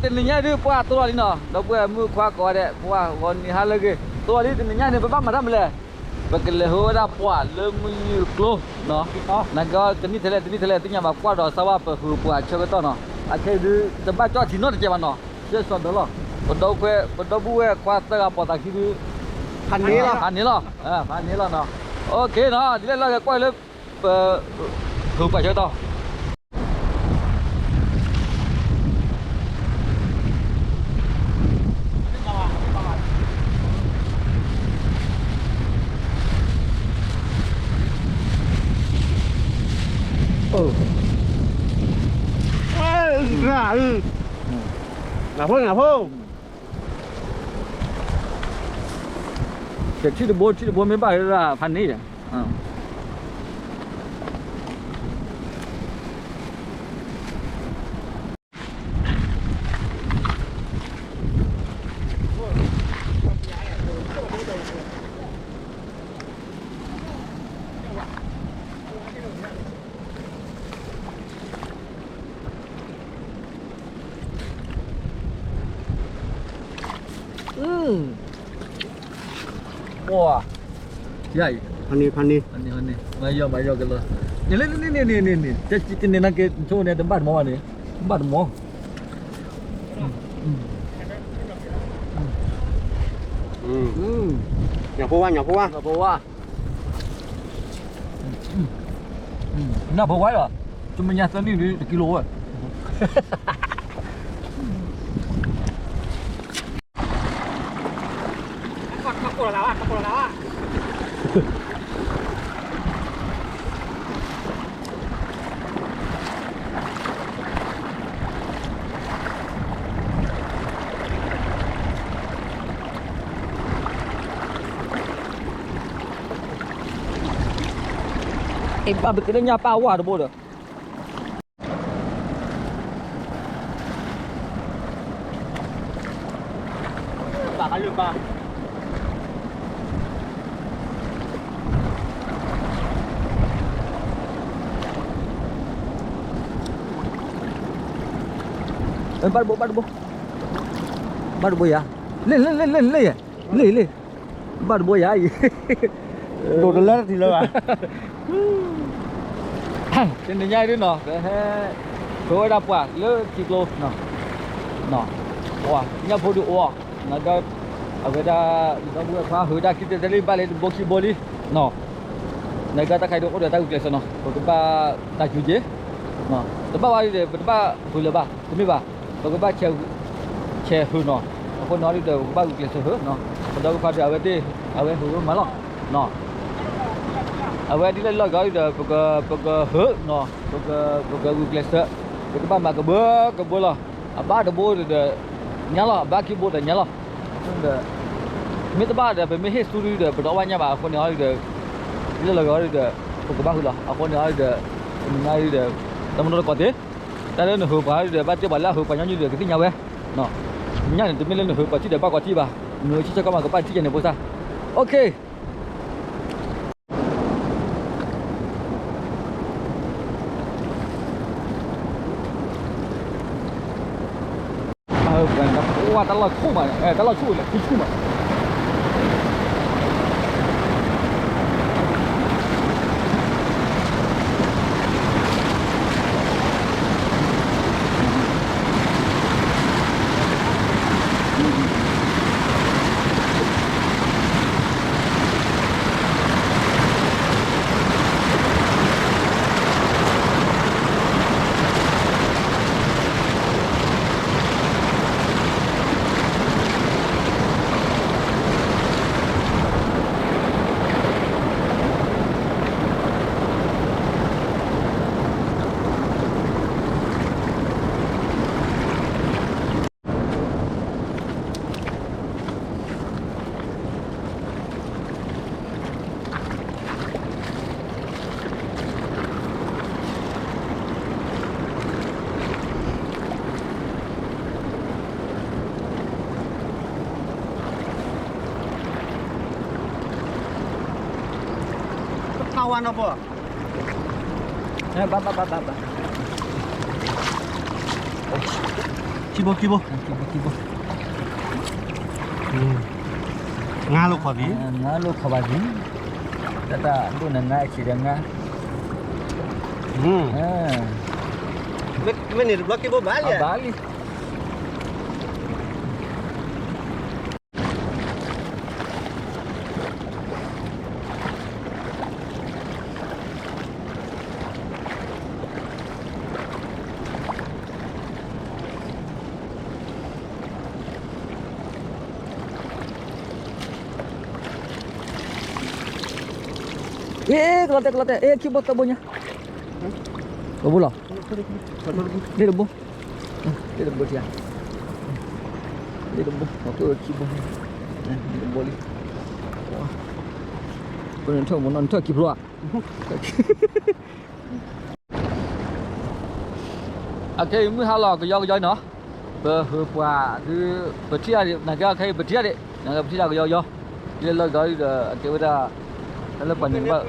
တနံၤညါဒုးပှၢ်တိၢ်လီၤလံနီၤ, ဒီပုၢ်ဝဲၢ်မုၣ်ခွါကိးဂၤဒဲး ပှၢ်ဂီၤနံၤဟါလၢအဂ့ၤ တိၢ်လီၤလံ တနံၤညါန့ၣ် ပဘၣ်မၤတၢ်မနုၤလဲၣ်, ပကလဲၤဟိဝဲဒၣ်ပှၢ်လၢမုၢ်ယုၢ်ကျိနီၤ, နကကနံၣ်ထဲလဲၣ် တနံၣ်ထဲလဲၣ် သ့ၣ်ညါဘၣ်ကွၢ်ဒီးစၢ်ဝါပဟုးပှၢ်ဆၢကတီၢ်နီၤ, အခဲအံၤဒုး တဘၣ်ကၠီၣ်ထံနီတစဲးဘၣ်နီၤ, ဆှဲစီၤဒၢလီၤ, ပဒီပုၢ်ဝဲၢ်ခွါသၢဂၤပိာ်သးခံဒုး ဖးန့ၢ်လီၤ, ဖးန့ၢ်လီၤ, ဖးန့ၢ်လီၤနီၤ, အိၣ်ခ့နီၤ ဒ်လဲၣ်လီၤ ကကွၢ်လၢ ပ ဟုးပှၢ်ဆၢကတီၢ် နဖိ နဖိ ကထံၣ်တဘိ ထံၣ်တဘိမ့ၢ်ဘၣ်ဒၣ်ဖးန့ၢ်ယၤ ပှၤ ယၤအံၤ ဖးန့ၢ် ဖးန့ၢ် ဖးန့ၢ် ဖးန့ၢ် မၤယီၤ မၤယီၤကလီၤ န့ၣ်လၢန့ၣ်န့ၣ်န့ၣ်န့ၣ် ကန့ၣ်နာ်က့ ဆိန့ၣ် တဘၣ်တမီၤဘၣ်န့ၣ် တဘၣ်တမီၤ ညၣ်ဖိဝါ ညၣ်ဖိဝါ ညၣ်ဖိဝါ နၢ်ဖိဝါလီၤ တမ့ၢ်ညါသၢနံၣ်ဒုး တကံလိဝဲ အ့ၣ်ဘၣ်ပသ့ၣ်ညါပၢ်ဝါတဘိဒီး ဘၣ်တဘိ ဘၣ်တဘိ ဘၣ်တဘိယၤ လ့ၣ် လ့ၣ် လ့ၣ် လ့ၣ် လ့ၣ် လ့ၣ် ဘၣ်တဘိယၤအံၤ ဒိၣ်တလၢတထံၣ်လၢၤဘၣ် တနံၤညါအံၤဒ်နီၤ ပဟဲ ပဝဲဒၣ်ပှၢ်လၢထံကျိ ပှၤ ညၣ်ဖိဒုးအိၣ်အီၤ နဒီး အဝဲဒၣ် ဒီပုၢ်ဝဲၢ်ခွါဟုးတၢ်ခံတဲတဲလံ ဘၣ်လၢတဘိခံဘိလံ နကတၢ်ခါဒုးအိၣ်ဒီးတၢ်ဂုာ်ကျဲးစၢးနီၤ ပကဘၣ်တၢ်စူၤက့ၤ တဘၣ်ဝဲဒၣ်ဒီး ပတဘၣ်ဟုးလၢၤဘၣ် တမ့ၢ်ဘၣ် ပကဘၣ် ဆဲးဟုးနီၤ အဃိန့ၣ်အီၤဒုးဒီး ပကဘၣ်ဂုာ်ကျဲးစၢးဟုးနီၤ ပဒီပုၢ်ဝဲၢ်ခွါဒီး အဝဲသ့ၣ် အဝဲဟုးဝဲမးလီၤ အဝဲဒ်လဲၣ်လီၤဂီၤဒုးဒီး ပက ပကဟုးနီၤ ပက ပကဂုာ်ကျဲးစၢး ပကဘၣ်မၤကဘၢကဘၢလီၤ အဘၣ်တဘိဒီး ညါလီၤ အဘၣ်ခံဘိဒီးညါလီၤ ဒီး မ့ၢ်တဘၣ်ဒီး ပမ့ၢ်ဟ့ၣ်ဆူဒုးဒီး ပတအီၣ်ဘၣ်ညၣ်ဘၣ် အဃိန့ၣ်အီၤဒုးဒီး ဒ်လဲၣ်လီၤဂီၤဒုးဒီး ပကဘၣ်ဟုးလီၤ အဃိန့ၣ်အီၤဒုးဒီး တနံၤညါဒုးဒီး တၢ်မနီတကိးသ့ တၢ်လၢနဟုးပှၤဒုးဒီး ဘၣ်တဲပှၤလၢအဟုးပှၤညီနုၢ်ဒီး ကသ့ၣ်ညါဝဲ ညၣ်န့ၣ် တမ့ၢ်လၢနဟုးပှၤထံၣ်ဒီးဘၣ်ကွၢ်ထံၣ်ဘၣ် နဆံဆဲကီးမးကဘၣ်ထံၣ်ကဲန့ၣ်ဖိသၣ် OK ဝါတၢ်လီၢ်ဆူၣ်မး တၢ်လီၢ်ဆူၣ်လဲၣ် ဖံဆူၣ်မး ကဝါနီၤပှၤ ဘၣ်ဘၣ်ဘၣ်ဘၣ်ဘၣ် ခံဘိ ခံဘိ ခံဘိ ခံဘိ ငါလိာ်ခီၣ်ဘံ, ငါလိာ်ခီၣ်ဘံ, တၢ်တၢ်ဒိၣ်န့ၣ် ငါအဆံးဒီးငါ, မ့ၢ်န့ၣ်တဘျီခံဘိဘၣ်လံ, ဘၣ်လံ. အ့ ကလီၤတဲာ် ကလီၤတဲာ် အ့ ခံဘိ သၢဘိညါ, တဘိလီၤ, လ့တဘိ, လ့တဘိထံဧါ, လ့တဘိ, ခံဘိ, တဘိလံ, နထၢၣ်မနီၤ နထၢၣ်ခံဖျိဧါ. အခဲအံၤမုၢ်ဟါလီၤ ကယီကယီနီၤ, ပဟၢပှၤဒုး ပထံၣ်ဒၣ်ဒံး နာ်က့အခဲအံၤ ပထံၣ်ဒၣ်ဒံး နာ်က့ပထံၣ်ဒၣ်ကယီကယီ, ဒ်လဲၣ်လီၤဂီၤဒီး အကဲဝဲဒၣ် တၢ်လၢပှၤန့ၣ်ဘၣ်,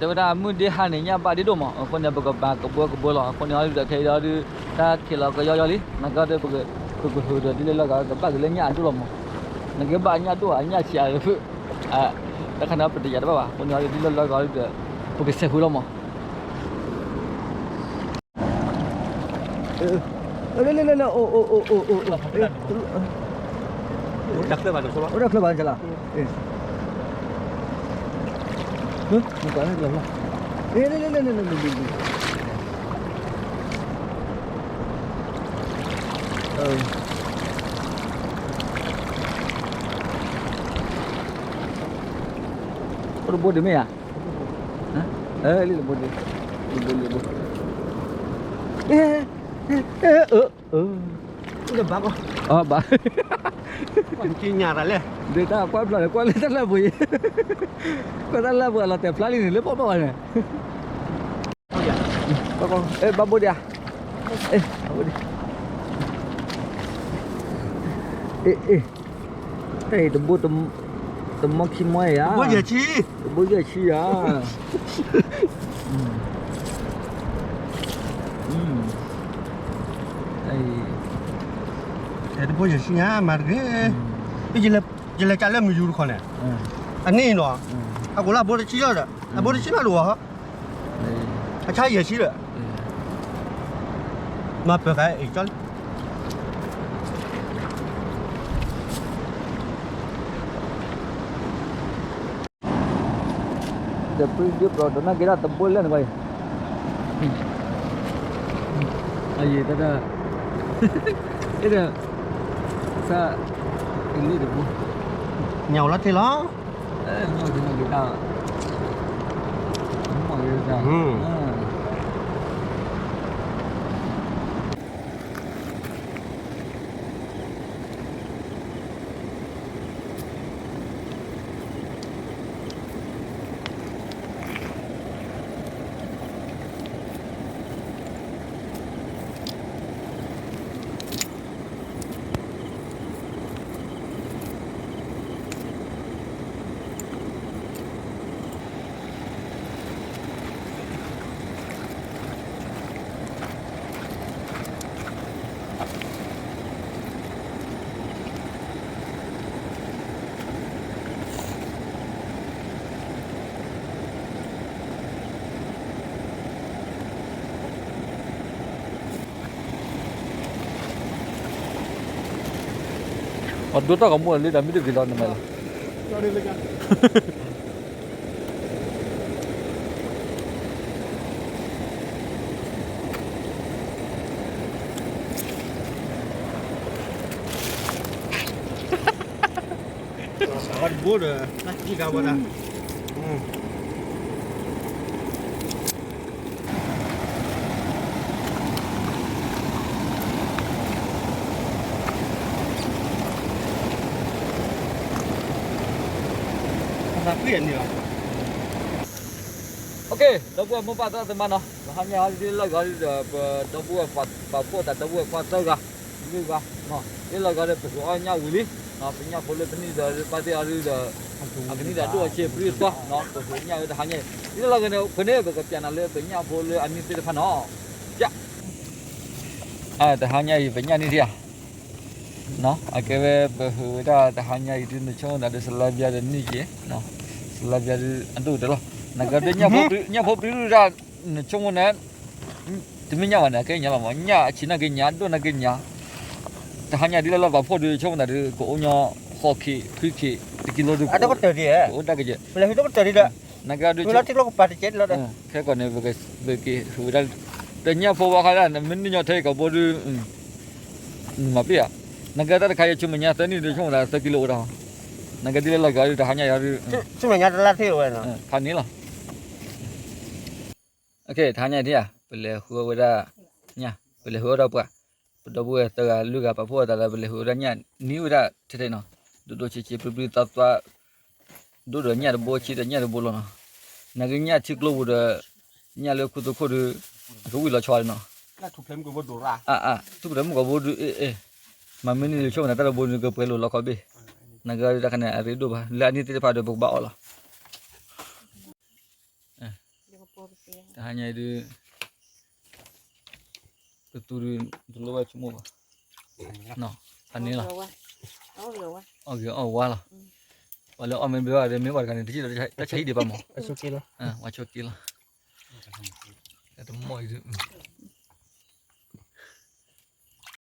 တဲဝဲဒၣ်မုၢ်ဒ့ဟါန့ၣ် ညၣ်ဘၣ်ဒ်ဒိၣ်မး, အဃိန့ၣ် ပကဘၣ်ကဘၢကဘၢလီၤ, အဃိန့ၣ်ဒီး ခဲအံၤဒီး တၢ်ခံးလီၤကယီကယီလံ, နာ်က့ဒီး ပကဟၢဒီး ဒ်လဲၣ်လီၤဂီၤ ကဘၣ်က့ၤလၢညၣ်အဒိၣ်လီၤမး, နာ်က့ဘၣ်ညၣ်ဒိၣ် အညၣ်ဆံးဧါ, တၢ်ခါန့ၣ် ပတယာ်တဘၣ်ဘၣ်, အဃိန့ၣ်ဒီး ဒ်လဲၣ်လီၤဂီၤဒီး ပကဆဲးဃုာ်လီၤမး. လၢလၢလၢလၢ အိၣ်အိၣ်အိၣ်အိၣ်အိၣ်, အိၣ်တၢ်ချၢဘၣ်န့ၣ်လီၤ, လၢလၢလၢလၢလၢ, အိၣ်တဘိဒံးမ့ၢ်ဧါ, လံတဘိဒံး, လံတဘိဒံး, အၢ ဘၣ်, ဘၣ်, ဒ်တၢ်ကွၢ်ဖျါန့ၣ် ကွၢ်လၢတၢ်လၢပူၤအံၤ, ကွၢ်တၢ်လၢပူၤအလီၤတဲာ်ဖျါလံန့ၣ် လၢပီၣ်ဘၣ်ဘၣ်န့ၣ်, ဘၣ်ဘိဒံးဧါ, ဘၣ်ဘိဒံး, အ့ အ့ တၢ်အံၤတဘိ တမီခံမီဧါ, တဘိယဲၢ်ဆံ, တဘိယဲၢ်ဆံဧါ, တဘိယဲၢ်ဆံညါ မၤတဂ့ၤ, ယလဲၤကးလၢမယူၤတခီန့ၣ်, အန့ၣ်နီၤ, အကိးလၢအဘိတဆံလီၤဒီး အဘိတဆံမးတဝီၤ, အဆါယဲၢ်ဆံဒီး, မၤပၢၤဃာ်အံၤကၠီလံ ဒီးပဒုးပျီဒိးနၢ်က့ၤဒၣ်တဘိလၢန့ၣ်ဘၣ်အံၤ, အယံၤတၢ်တၢ်, အဲၣ်ဒိး, သၣ်, အလံတဘိ, ညၣ်အိၣ်လီၤထံလီၤ, ညၣ်အိၣ်ထံလီၤက့ၤတၢ်, မ့ၢ်က့ၤတၢ် အဒိတၢ်ကမူၣ်လၢတၢ်မ့ၢ်တဂ့ၤလီၤနမဲာ်လီၤ. ဘိဒီး တၢ်ကံၣ်ကါဝဲဒၣ် အသးပှံၢ်အန့ၣ်လီၤ. ဒီပုၢ်ဝဲၢ်မိၢ်ပၢ်သရၣ်သမါနီၤ, ပဟါညါဒ်လီၢ်ဂီၤဒီး ပဒီပုၢ်ဝဲၢ်ပှၤဖှီၣ်သးဒီပုၢ်ဝဲၢ်ခွါသၢဂၤ, လွံၢ်ဂၤ, ဒ်လီၢ်ဂီၤဒီး ပကအီၣ်ညၣ်ဝံၤလံ. ပညၣ်ဖိလၢပနံၣ်ဒီးပၢ်သ့ၣ်အီၤဒုဒီး အကနံၣ်ဒီးဒိၣ်အဆ့ပြံသွါနီၤ ပညၣ်ဝဲတဟါညါအံၤ ဒ်လဲၣ်လီၤဂ့ၤန့ၣ် ဖဲန့ၣ် ပကပျးနၤလၢပညၣ်ဖိလၢအနံၣ်သ့ၣ်တဖၣ်နီၤ တဟါညါအံၤ ပညၣ်နံၣ်ထံၣ်ဧါ အကဲဝဲပဟုးဝဲဒၣ်တဟါညါအံၤဒု နဆိကမိၣ်သးဒီး စလါဘျါဒီးနံၣ်က့ၤ စလါဘျါဒုအဒိၣ်ကတၢၢ်လီၤ နကဲဒု ညၣ်ဖိပြံဒုတၢ် နဆိကမိၣ်န့ၣ် တမ့ၢ်ညၣ်ဘၣ်န့ၣ် အကဲညါလီၤမး ညၣ်အဆံးနာ်က့ညါ ဒိၣ်နာ်က့ညါ တဟါညါဒ်လဲၣ်လီၤ ပှၤဖှိၣ်ဒု ဆိကမိၣ်သးဒု ကအိၣ်ညီ ဃိးခံ ခွံခံ တကံလိဒု ကအိၣ်ဒၣ်ကယဲၢ် နကဲဒု ခဲကီးန့ၣ် ပက့ၤဟုးဝဲဒၣ် တညၣ်ဖိဘၣ်ဃးဒၣ် နမ့ၢ်နုာ်ညီထဲအံၤကဘိဒု မၤပ့ၢ်ဧါ နကဲတၢ်တခါယဆိမဲာ်ညါသၢနံၣ်ဒု ဆိကမိၣ်သးသၢကံလိအိၣ်တၢ် နကဲဒ်လဲၣ်လီၤကီးဒု တဟါညါအံၤဒု ဖးန့ၣ်လီၤ တဟါညါအံၤဒု ပလဲၤဃုဝဲဒၣ် ညၣ် ပလဲၤဃုဝဲဒၣ်ပှၤ ပဒီပုၢ်ဝဲၢ်သၢဂၤလွံၢ်ဂၤ ပာ်ဖှိၣ်အသးဒီး ပလဲၤဃုဝဲဒၣ်ညၣ် နံၤဝဲဒၣ်ထဲထဲနီၤ ဒိၣ်ဒိၣ်ဆံးဆံး ပြံပြံသွါသွါ ဒိၣ်ဒီးညၣ်တဘိ ဆံးဒီးညၣ်တဘိလီၤနီၤ နကညၣ်ထံကျိပူၤဒီး ညၣ်လၢခိၣ်သခိၣ်ဒု အကဝံၣ်လီၤဆီဒီးနီၤ ထူၣ်ဖျဲးမုၣ်ကီၤဘိဒု မၤမ့ၢ်နုာ်ဆိကမိၣ်သးတၢ်တဘိဒု ကပှဲၤလိာ်လီၤခီဘ့ၣ် နကဲဒုတခါန့ၣ် အရ့ဒိၣ်ဘၣ် လၢအနံၣ်သ့ၣ်တဖၣ်ဒီး ပကဘၣ်အီၣ်လီၤ တဟါညါအံၤဒု ပသူဒု တလိၣ်ဘၣ်ဆိကမိၣ်ဘၣ် ဖးန့ၣ်လီၤ အီၣ်ဂ့ၤအီၣ်ဝါလီၤ ပှၤလၢအီၣ်မ့ၢ်ဘျီဒီး မ့ၢ်ပှၤတဂၤန့ၣ် တဆံးဒီးတၢ်ဆါဟံၣ်ဒံးဘၣ်မး ပှၤဆိးက့လီၤ တမီၢ်အံၤဒု